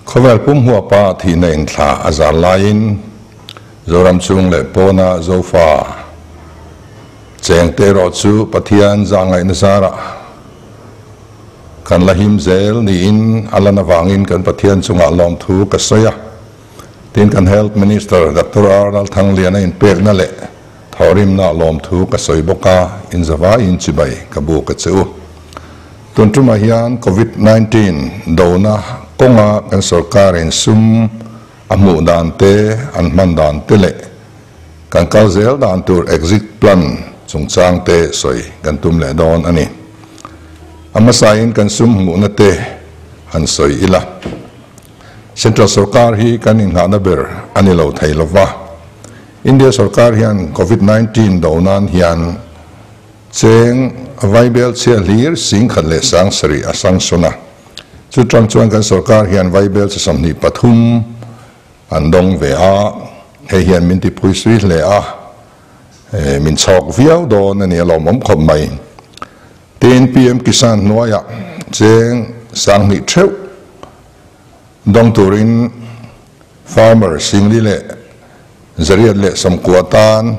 Khawvel pum huapa thihna in thla a zar laiin Zoram chung leh pawna Zofa chengte erawh chu Pathian zahngaihna zarah kan la him zel niin a lan avangin kan Pathian chungah lawmthu ka sawi a. Tin, kan Health Minister Doctor R Lalthangliana inpekna leh thawhrimna lawmthu ka sawi bawk a, inzavaiin chibai ka buk a che u. Tun tumah hian Covid 19 dona kawnga kan sorkarin sum a hmuh dan te, an hman dan te leh kan kal zel dan tur exit plan chungchang te sawi kan tum leh dawn a ni. A hmasain kan sum hmuhna te han sawi ila. Central sorkar hi kan inghahna ber a ni lo thei lova. India sorkar hian Covid 19 do nan hian Cheng vaibel chhia hlir 10,000 leh 7000 a sanction a, chu tang chuan kan sorkar hian vaibel chi 23 an dawng ve a, hei hian min ti phui sui hle a, min chhawk viau dawn a ni a lawmawm khawp mai. Tin, PM Kisan hnuaiah cheng 2000 theuh dawng turin farmer 40,000 leh 890 tan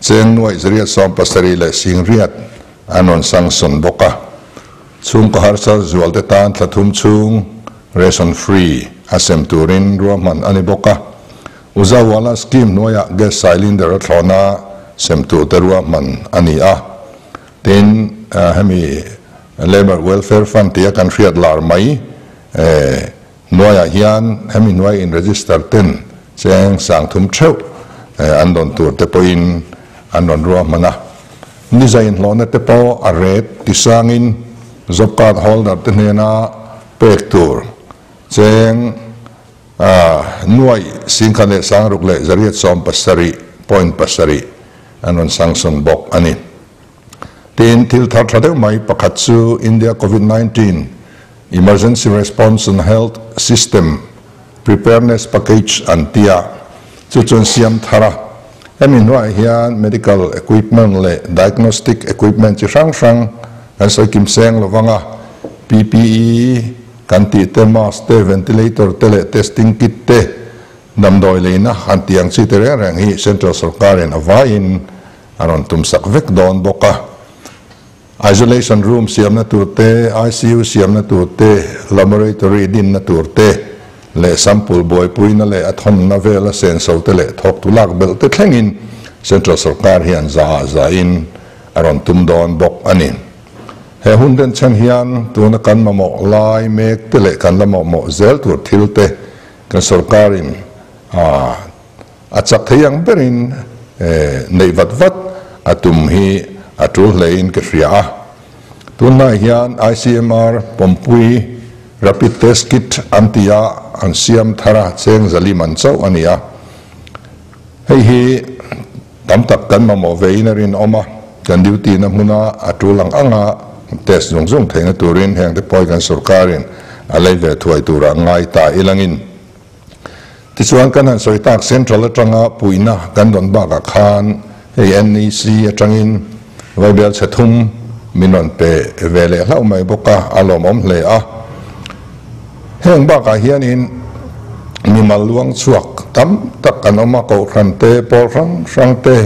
Cheng nuaih 870 leh 800 an rawn sanction bawk a. Chhungkaw harsa zualte tan thla thum chhung ration free a sem turin ruahman a ni bawk a. Ujjwala scheme hnuaiah gas cylinder a thlawhna sem turte ruahman a ni a. Tin, hemi Labour Welfare Fund tia kan hriat lar mai Hnuaiah hian hemi hnuai in register ten cheng 3000 theuh an dawn tur te pawhin an rawn ruahman a. Ni za inhlawhna te pawh a ret tisangin job card holder te hnena pek tur cheng nuai 10,000 leh 6,000 leh 870.7 an rawn sanction bawk a ni. Tin, thil thar tha deuh mai pakhat chu India Covid 19 Emergency Response and Health System Preparedness Package an tia chu chuan siam thar a. Hemi hnuaiah hian medical equipment leh diagnostic equipment chi hrang hrang kan sawi kim seng lovang a, PPE kan tih te, mask te, ventilator te leh testing kit te, damdawi leina han tih ang chi te reng reng hi central sorkarin a vaiin a rawn tumsak vek dawn bawk a. Isolation room siamna tur te, ICU siamna tur te, laboratory dinna tur te leh sample buaipuina leh a thawnna vela senso te leh thawktu lak belh te thlengin central sorkar hian za zain a rawn tum dawn bawk a ni. He hun denchhen hian tuna kan mamawh lai mek te leh kan la mamawh zel tur thil te kan sorkarin a A chak thei ang berin neih vat vat a tum hi a tul hlein ka hria a. Tunlai hian ICMR pawmpui Rapid Test Kit an ti a, an siam thar a, cheng zali man chauh a ni a. Hei hi tam tak kan mamawh vein a rinawm a, kan duty na hmuna a tul ang anga test zung zung theihna turin hengte pawh hi kan sorkarin a lei ve thuai turah ngai ta ilangin. Tichuan kan han sawi tak Central atanga puihna kan rawn bakah khan hei NEC atangin vaibel chhe thum min rawn pe ve leh hlauh mai bawk a, a lawmawm hle a. Heng bakah hianin mimal luang chhuak tam tak an awm a, kohhran te, pawl hrang hrang te,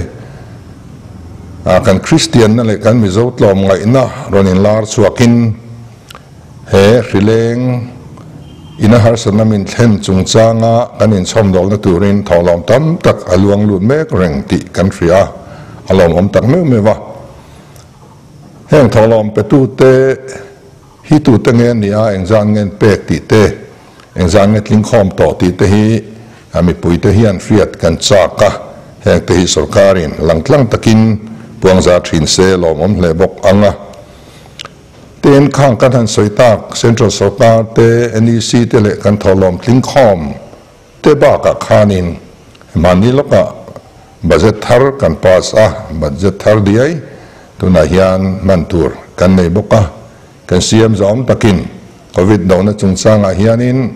kan Kristianna leh kan Mizo tlawmngaihna rawn inlar chhuakin, He hrileng ina harsatna min thlen chungchanga kan inchhawmdawlna turin thawhlawm tam tak a luang lut mek reng tih kan hria a, a lawmawm tak meuh meuh a. Heng thawhlawm petute hi tute nge an nih a, engzat nge an pek tih te, engzat nge tlingkhawm tawh tih te hi mipuite hian hriat kan chak a, hengte hi sorkarin langtlang takin puangzar thin se lawmawm hle bawk ang a. Tin, khang kan han sawi tak Central Sorkar te, NEC te leh kan thawhlawm tlingkhawm te bakah khanin mahni lawkah budget thar kan pass a, budget thar diai tunah hian hman tur kan nei bawk a, kan siam zawm takin Covid dohna chungchangah hianin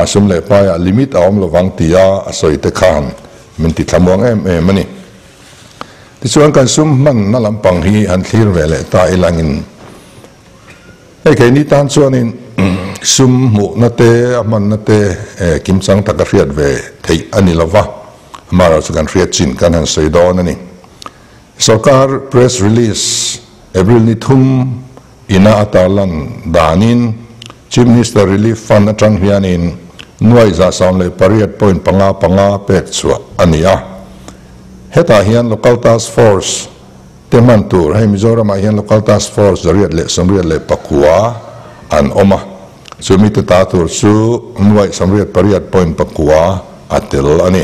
sum leh paiah limit a awm lovang tia a sawi te khan min ti thlamuang em em a ni. Tichuan kan sum hmanna lampang hi han thlir ve leh ta ilangin hei keini tan chuanin Sum hmuhna te, a hmanna te kimchang taka hriat ve theih a ni lova, amaherawhchu kan hriat chin kan han sawi dawn a ni. Sorkar press release April ni thum ina a tarlan danin Chief Minister Relief Fund atang hianin nuai 118.55 pek chhuah a ni a. Hetah hian Local Task Force te hman tur, hei Mizoramah hian Local Task Force 189 an awm a, chumi te ta tur chu nuai 98.9 a tel a ni.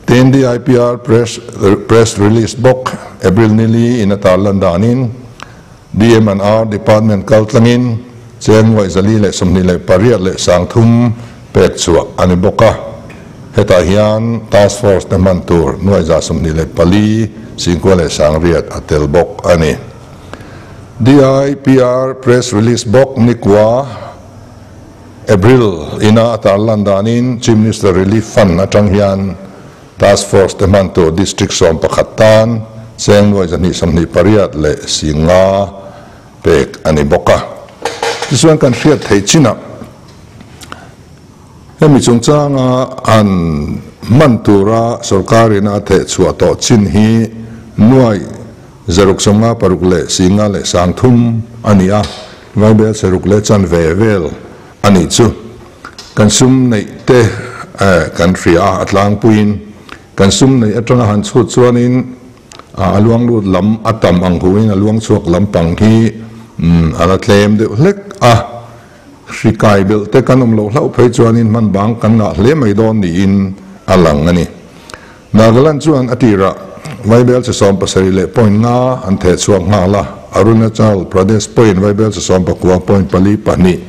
Tin, DIPR press press release bawk April ni li in a tarlan danin DM and R Department kal tlangin cheng nuai 428 leh 300 pek chhuah a ni bawk a. Hetah hian Task Force te hman tur nuai 24 singkua leh 800 a tel bawk a ni. DIPR press release bawk nikua April ina a tarlan danin Chief Minister Relief Fund atang hian Task Force te hman tur District 11 tan cheng nuai 228 leh 500 pek a ni bawk a. Tichuan kan hriat theih chinah hemi chungchanga an hman tura sorkarin a theh chhuah tawh chin hi nuai 656 leh 500 leh 3,000 a ni a, vaibel saruk leh chanve vel a nih chu. Kan sum neih te kan hria a, a tlangpuiin kan sum neih atanga han chhut chuanin a luang lut lam a tam ang huin a luang chhuak lampang hi a la tlem deuh hlek a. Hri kai belh te kan awm loh hlauh phei chuanin hman bang kan ngah hle mai dawn niin a lang a ni. Nagaland chuan a tirah vaibel chi 70 leh point nga an theh chhuak nghal a, Arunachal Pradesh pawhin vaibel chi 19 point pali pahnih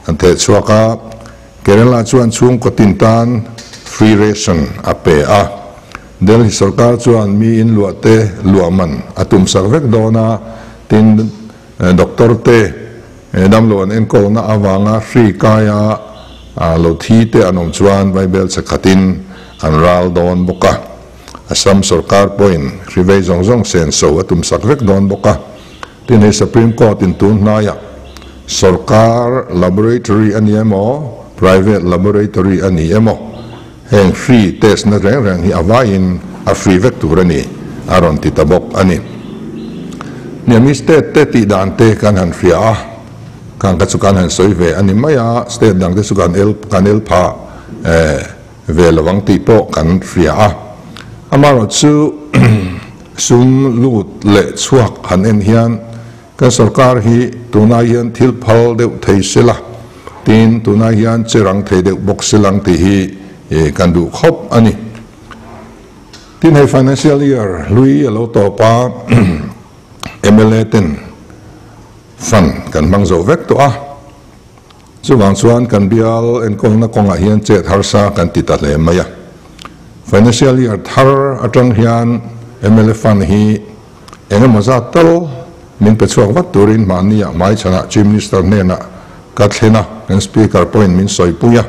an theh chhuak a, Kerala chuan chhungkaw tin tan free ration a pe a. Delhi sorkar chuan mi in luah te luah man a tum sak vek dawn a, tin doctor te damlo an enkawlna avanga hri kaia lo thi te an awm chuan vaibel che khatin an ral dawn bawk a. Assam sorkar pawhin hri vei zawng zawng sen so a tum sak vek dawn bawk a. Tin hei Supreme Court in tun hnaiah sorkar laboratory a ni emaw private laboratory a ni emaw heng hri test na reng reng hi a vaiin a free vek tur a ni a rawn ti ta bawk a ni. Niami state te tih dan te kan han hria a, khang kha chu kan han sawi ve a ni mai a, state dang te chu kan el kan el pha ve lo ang tih pawh kan hria a. Amaherawh chu sum lut leh chhuak han en hian kan sorkar hi tunah hian thil phal deuh thei sela, tin tunah hian che rang thei deuh bawk selang tih hi kan duh khawp a ni. Tin hei financial year hlui a lo tawp a, mla ten fund kan hmang zo vek tawh a, chuvang chuan kan bial enkawlna kawngah hian chet harsa kan ti ta hle mai a. Financial year thar atang hian mla fund hi eng emaw zat tal min pe chhuak vat turin mahnia hmaichhanah Chief Minister hnenah ka thlen a, kan Speaker pawhin min sawipui a.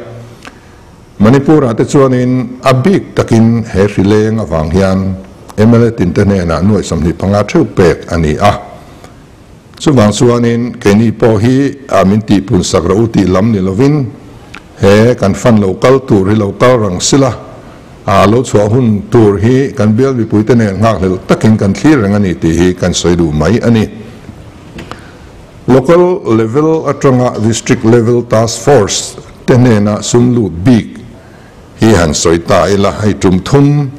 Manipur-ah te chuanin a bik takin he hri leng avang hian mla tinte hnenah nuai 25 theuh pek a ni a. Chuvang chuanin keini pawh hi min tihpun sak rawh u tih lam ni lovin he kan fund lo kal tur hi lo kal rang sila, a lo chhuah hun tur hi kan bial mipuite nen nghakhlelh takin kan thlir reng a ni tih hi kan sawi duh mai a ni. Local level atanga District Level Task Force te hnena sum lut bik hi han sawi ta ila, hei tum thum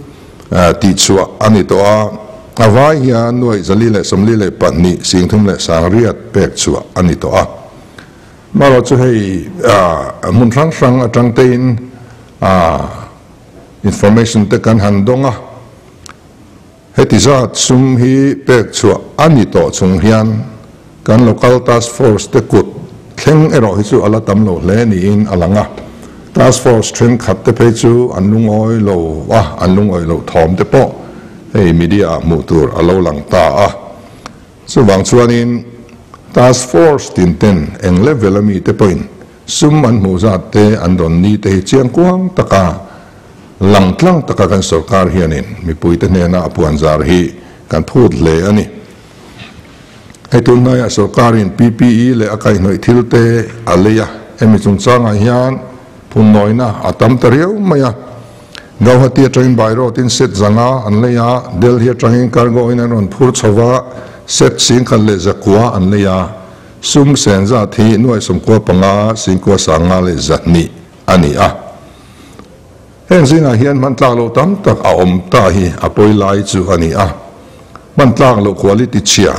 tih chhuah a ni tawh a, a vai hian nuai 442 singthum leh 800 pek chhuah a ni tawh a. Marawh chu hei hmun hrang hrang atang tein information te kan han dawng a, heti zat sum hi pek chhuah a ni tawh chung hian kan Local Task Force te kut thleng erawh hi chu a la tam lo hle niin a lang a. Task Force thenkhat te phei chu an lungawi lo a, an lungawi loh thawm te pawh hei media ah hmuh tur a lo lang ta a. Chuvang chuanin Task Force tin ten eng level a mi te pawhin sum an hmuh zat te an rawn ni te hi chiang kuang taka lang tlang taka kan sorkar hianin mipuite hnena a puan zar hi kan phut hle a ni. Hei tunhnaiah sorkarin PPE leh a kaihhnawih thil te a lei a, hemi chungchangah hian phunnawina a tam ta riau mai a. Gauhati atangin by road in set 500 an lei a, Delhi atangin cargo in an rawn phur chho va, set 11,900 an lei a, sum sen zat hi nuai 95 91,200 a ni a. Heng zingah hian hman tlak loh tam tak a awm ta hi a pawi lai chu a ni a, hman tlak loh quality chhia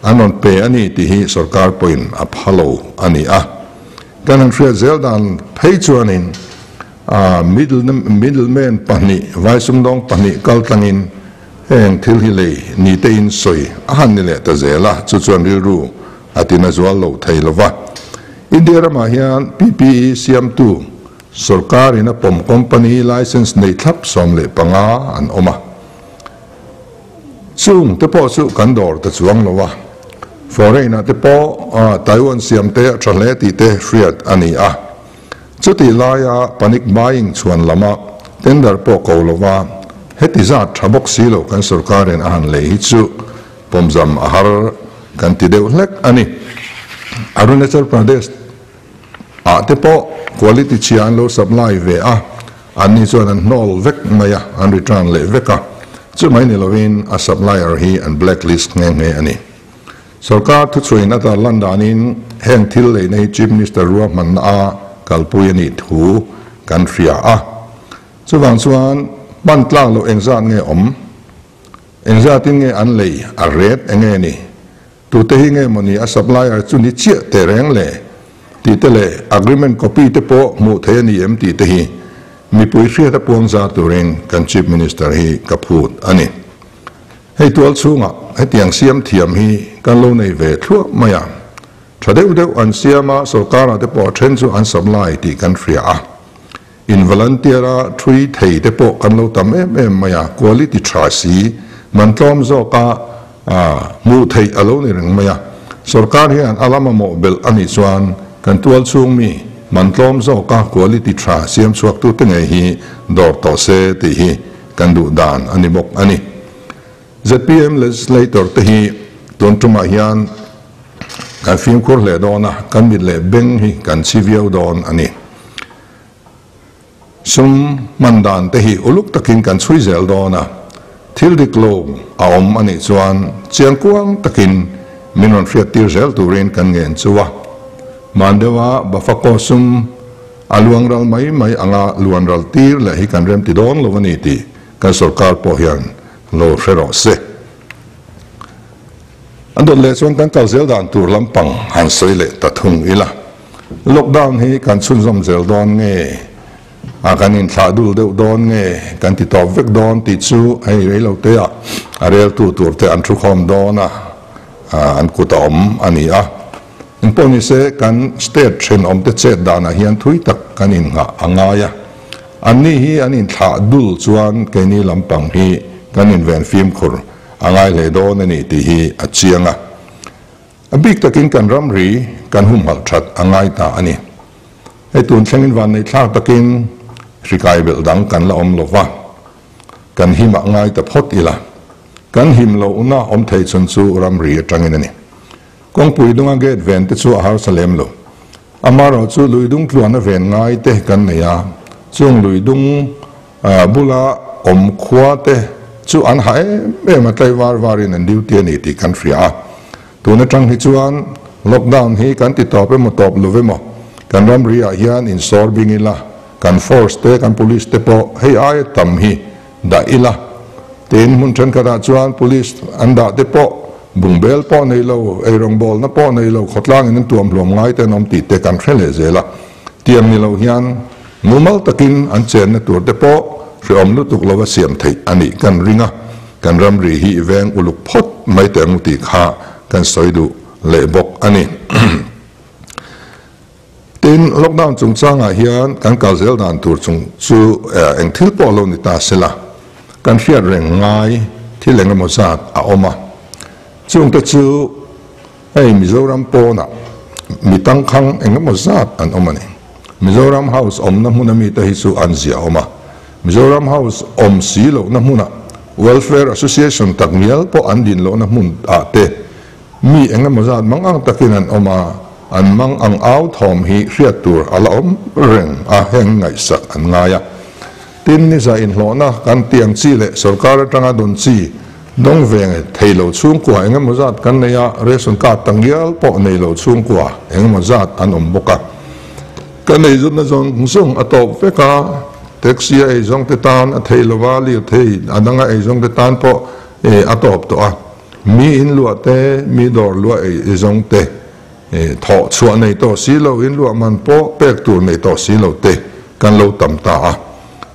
an rawn pe a ni tih hi sorkar pawhin a pha lo a ni a. Kan han hriat zel dan phei chuanin middleman pahnih, vaisumdawng pahnih kal tlangin heng thil hi lei ni tein sawi a han ni leh ta zel a, chu chuan rilru a tina zual lo thei lo va. India ramah hian PPE siamtu Sorkarin a pawm company licence nei thlap 15 an awm a, chung te pawh chu kan dawr ta chuang lo a, foreign ah te pawh Taiwan siam te a tha hle tih te hriat a ni a, chutih laia panic buying chhuan lama tender pawh ko lova heti zat tha bawk si lo kan sorkarin a han lei hi chu pawmzam a har kan ti deuh hlek a ni. Arunachal Pradesh. Ah te pawh quality chhia an lo supply ve a, anni chuan an hnawl vek mai a, an return leh vek a, chumai ni lovin a supplier hi an blacklist nghe nghe a ni. Sorkar thuchhuain a tarlan danin heng thil leina hi Chief Minister ruahmanna a kalpui a nih thu kan hria a, chuvang chuan hman tlak loh engzat nge awm, engzatin nge an lei, a rate enge ni? Tute hi nge mawni a supplier chu ni chiah teh reng le tih te leh agreement copy te pawh hmuh theih a ni em tih te hi mipui hriat a puang zar turin kan Chief Minister hi ka phut a ni. Hei tual chhungah hetiang siam thiam hi kan lo nei ve thluah mai a, tha deuh deuh an siam a sorkarah te pawh a then chu an supply tih kan hria a, in volunteer a thui thei te pawh kan lo tam em em mai a, quality tha si, man tlawm zawk a hmuh theih a lo ni reng mai a, sorkar hian a la mamawh belh a nih chuan kan tual chhung mi man tlawm zawk a quality tha siam chhuak tu te ngei hi dawr tawh se tih hi kan duh dan a ni bawk a ni. Zpm legislator te hi tun tumah hian kan fimkhur hle dawn a, kan mit leh beng hi kan chhi viau dawn a ni. Sum hman dan te hi uluk takin kan chhui zel dawn a, thil dik lo a awm a nih chuan chiang kuang takin min rawn hriat tir zel turin kan ngen chu a. Hman deuha Bafako sum a luang ral mai mai anga luan ral tir leh hi kan remti dawn lo a ni tih kan sorkar pawh hian lo hre rawh se. An dawt leh chuan kan kal zel dan tur lampang han sawi leh ta thung ila. Lockdown hi kan chhunzawm zel dawn nge a kan inthlah dul deuh dawn nge kan ti tawp vek dawn tih chu hei reilo te ah a reltu tur te an thukhawm dawn a, an kut a awm a ni a. Engpawh ni se kan state thenawm te chet danah hian thui tak kan innghah a ngai a, anni hi an inthlah dul chuan keini lampang hi kan inven fimkhur a ngai hle dawn a ni tih hi a chiang a. A bik takin kan ramri kan humhalh that a ngai ta a ni. Hei tun thlengin vannei thlak takin hrikai belh dang kan la awm lo va, kan him ah ngai ta phawt ila, kan him lohna awm thei chhun chu ramri atangin a ni. Kawngpui dunga gate ven te chu a harsa lem lo. Amaherawhchu chu lui dung tluana ven ngai te kan nei a, chung lui dung bula awm khua te chu an ha em em a, tlai var varin an duty a ni tih kan hria a. Tun atang hi chuan lockdown hi kan ti tawp emaw tawp lo emaw kan ramri ah hian insawr bing ila, kan force te kan police te pawh hei aia tam hi dah ila. Tin, hmun thenkhatah chuan police an dah te pawh bungbel pawh nei lo, eirawngbawlna pawh nei lo, khawtlangin an tuam hluam ngai te an awm tih te kan hre leh zel a. Tiang ni lo hian mumal takin an chenna tur te pawh hrehawm lutuk lova siam theih a nih kan ring a, kan ramri hi i veng uluk phawt mai teh ang tih kha kan sawi duh leh bawk a ni. Tin, lockdown chungchangah hian kan kal zel dan tur chung chu eng thil pawh lo ni ta sela, kan hriat reng ngai thil eng emaw zat a awm a. Chungte chu hei Mizoram pawnah mi tangkhang eng emaw zat an awm a ni. Mizoram House awmna hmuna mite hi chu an ziah awm a. Mizoram House awm si lohna hmunah Welfare Association takngial pawh an din lohna hmunah te. Mi engemaw zat mangang takin an awm a, an mangang au thawm hi hriat tur a la awm reng a, heng ngaihsak an ngai a. Tin, ni za inhlawhna kan tih ang chi leh sorkar atanga dawn chi dawng ve thei lo chhungkua engemaw zat kan nei a, ration card ta ngial pawh nei lo chhungkua engemaw zat an awm bawk a. Kan eizawtna zawng zawng a tawp vek a, taxi a eizawngte tan a thei lova, lirthei a danga eizawngte tan pawh a tawp tawh a. Mi in luah te, mi dawr luah ei zawng te, thawh chhuah nei tawh si lo, in luah man pawh pek tur nei tawh si lo te kan lo tam ta a.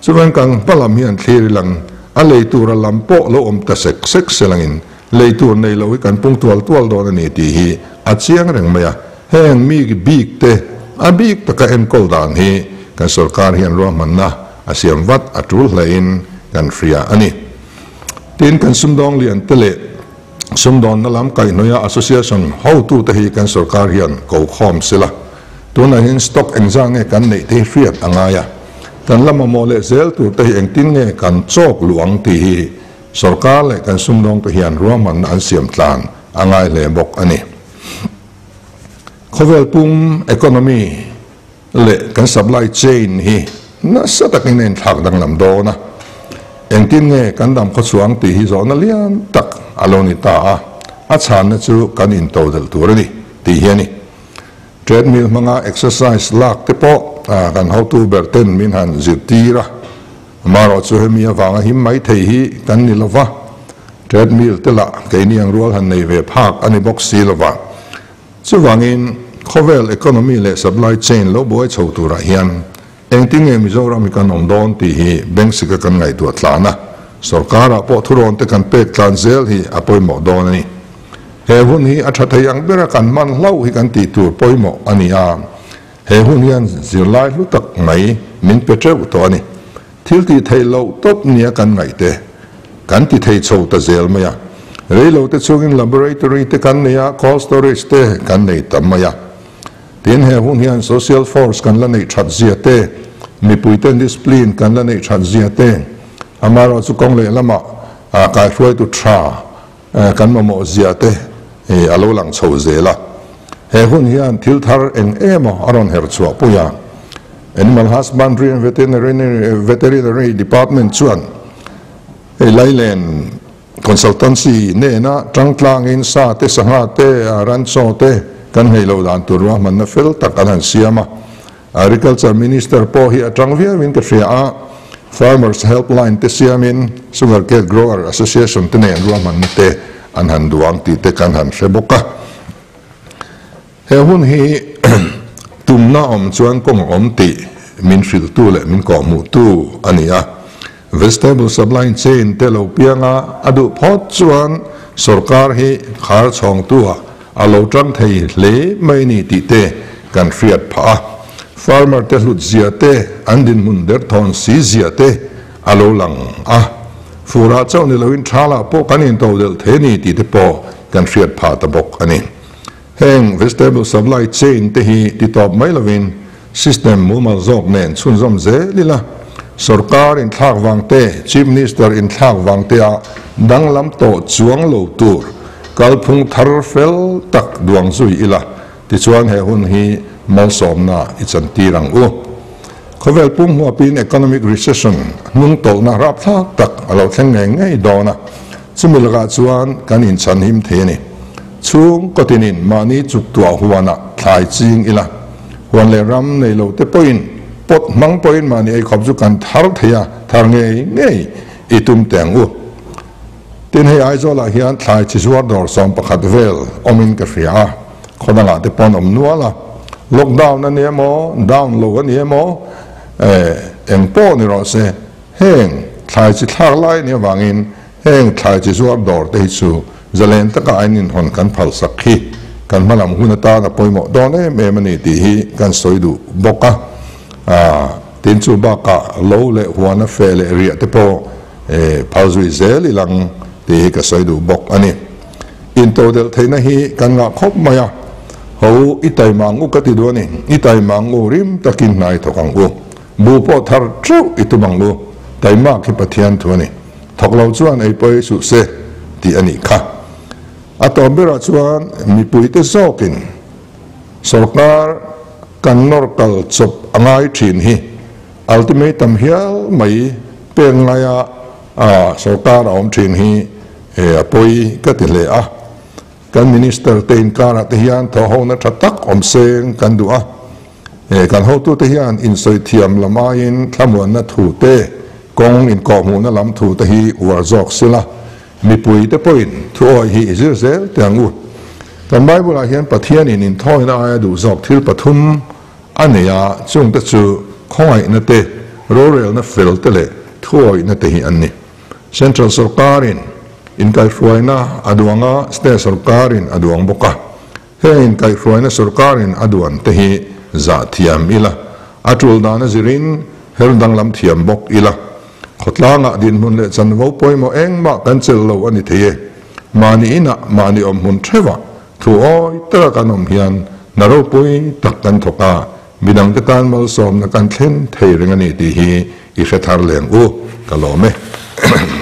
Chuvan kan hma lam hian thlir ilang a lei tur a lam pawh lo awm ta sek sek selangin lei tur nei lo hi kan pung tual tual dawn a ni tih hi a chiang reng mai a. Heng mi bik te a bik taka enkawl dan hi kan sorkar hian ruahmanna a siam vat a tul hlein kan hria a ni. Tin, kan sumdawng lian te leh sumdawnna lam kaihhnawia association hotute hi kan sorkar hian ko khawm sela. Tunah hian stock engzah nge kan neih te hi hriat a ngai a, kan la mamawh leh zel tur te hi engtin nge kan chawk luh ang tih hi sorkar leh kan sumdawng te hian ruahmanna an siam tlan a ngai hle bawk a ni. Khawvel pum economy leh kan supply chain hi nasa takin a inthlak danglam dawn a, engtin nge kan dam khawchhuang tih hi zawhna lian tak a lo ni ta a, a chhanna chu kan intodelh tur a ni tih hi a ni. Treadmill hmanga exercise lak te pawh kan hotu ber ten min han zirtir a, amaherawhchu hemi avanga him mai thei hi kan ni lova, treadmill te lah keini ang rual han nei ve phak a ni bawk si lova. Chuvangin, khawvel economy leh supply chain lo buai chho turah hian engtin nge Mizoram hi kan awm dawn tih hi Banksika kan ngaihtuah tlan a, sorkarah pawh thurawn te kan pek tlan zel hi a pawimawh dawn a ni. He hun hi a tha thei ang bera kan hman hlauh hi kan tih tur pawimawh a ni a, he hun hian zirlai hlu tak mai min pe teuh tawh a ni. Thil tih theih loh tawp nia kan ngaih te kan ti thei chho ta zel mai a. Reilo te chungin laboratory te kan nei a, cold storage te kan nei tam mai a. Tin, he hun hian social force kan la neih that zia te, mipui ten discipline kan la neih that zia te, amaherawhchu chu kawng lehlamah kaihruaitu tha kan mamawh zia te a lo lang chho zel a. He hun hian thil thar eng emaw a rawn her chhuah pui a. Animal Husbandry and Veterinary Department chuan hei Lailen Consultancy nena tangtlangin sa te, sangha te, ranchaw te kan hei lo dan tur ruahmanna fel tak an han siam a. Agriculture Minister pawh hi a tang viauin ka hria a, Farmers Helpline te siamin Sugarcane Grower Association te nen ruahmanna te an han duang tih te kan han hre bawk a. He hun hi tumna awm chuan kawng a awm tih min hrilhtu leh min kawhhmuhtu a ni a. Vegetable supply chain te lo pianga a duh phawt chuan sorkar hi khar chhawngtu-ah a lo tang thei hle mai ni tih te kan hriat phah a. Farmer te hlut zia te, an dinhmun derthawn si zia te a lo lang a. Furah chauh ni loin thalah pawh kan intodelh thei a ni tih te pawh kan hriat phah ta bawk a ni. Heng vegetable supply chain te hi ti tawp mai lovin system mumal zawk nen chhunzawm zel ila, sorkar inthlak vang te, Chief Minister inthlak vang te ah danglam tawh chuang lo tur kalphung thar fel tak duang zui ila, tichuan he hun hi malsawmna i chantir ang u. Khawvel pum huapin economic recession hnung tawlhna rapthlak tak a lo thleng ngei ngei dawn a, chumi lakah chuan kan inchanhim thei a ni. Chhung kawtinin mahni chuk tuah huanah thlai ching ila, huan leh ram nei lo te pawhin pot hmang pawhin mahni eikhawp chu kan thar thei a, thar ngei ngei i tum teh ang u. Tin, hei Aizawlah hian thlai chi zuar dawr 11 vel awmin ka hria a, khaw dangah te pawn awm nual a, lockdown a ni emaw, down lo a ni emaw, eng pawh ni rawh se, heng thlai chi thlak lai a nih avangin Heng thlai chi zuar dawr te hi chu zalen taka an inhawn kan phalsak hi kan hmalam hun atan a pawimawh dawn em em a ni tih hi kan sawi duh bawk a. Tin chu bakah lo leh huana feh leh riah te pawh phal zui zel i lang tih hi ka sawi duh bawk a ni. Intodelh theihna hi kan ngah khawp mai a, ho i taima ang u ka ti duh a ni. I taima ang u rim takin hna i thawk ang u. Bu pawh thar teuh i tum ang u. Taimak hi Pathian thu a ni. Thawk lo chuan ei pawh ei suh se tih a nih kha. A tawp berah chuan mipuite zawkin sorkar kan nawr kal chawp a ngai thin hi ultimatum hial mai pek ngaia sorkar a awm thin hi a pawi ka ti hle a. Kan Minister te inkarah te hian thawhhona tha tak awm seng kan duh a. Kan hotute hian insawi thiam lam aiin thlamuanna thu te, kawng inkawhhmuhna lam thu te hi uar zawk sila, mipui te pawhin thu awih hi i zir zel teh ang u. Kan Bible-ah hian Pathianin inthawina aia duh zawk thil pathum a nei a, chungte chu khawngaihna te, rorelna fel te leh thu awihna te hi an ni. Central sorkarin inkaihhruaina a duang a, state sorkarin a duang bawk a. Heng inkaihhruaina sorkarin a duan te hi zah thiam ila, a tul dan a zirin her danglam thiam bawk ila. Khawtlangah dinhmun leh chanvo pawimawh engmah kan chelh lo a ni thei e. Mahni inah mahni awmhmun theuhah thu awi taka kan awm hian hna ropui tak kan thawk a, midangte tan malsawmna kan thlen thei reng a ni tih hi i hre thar leng u, ka lawm e.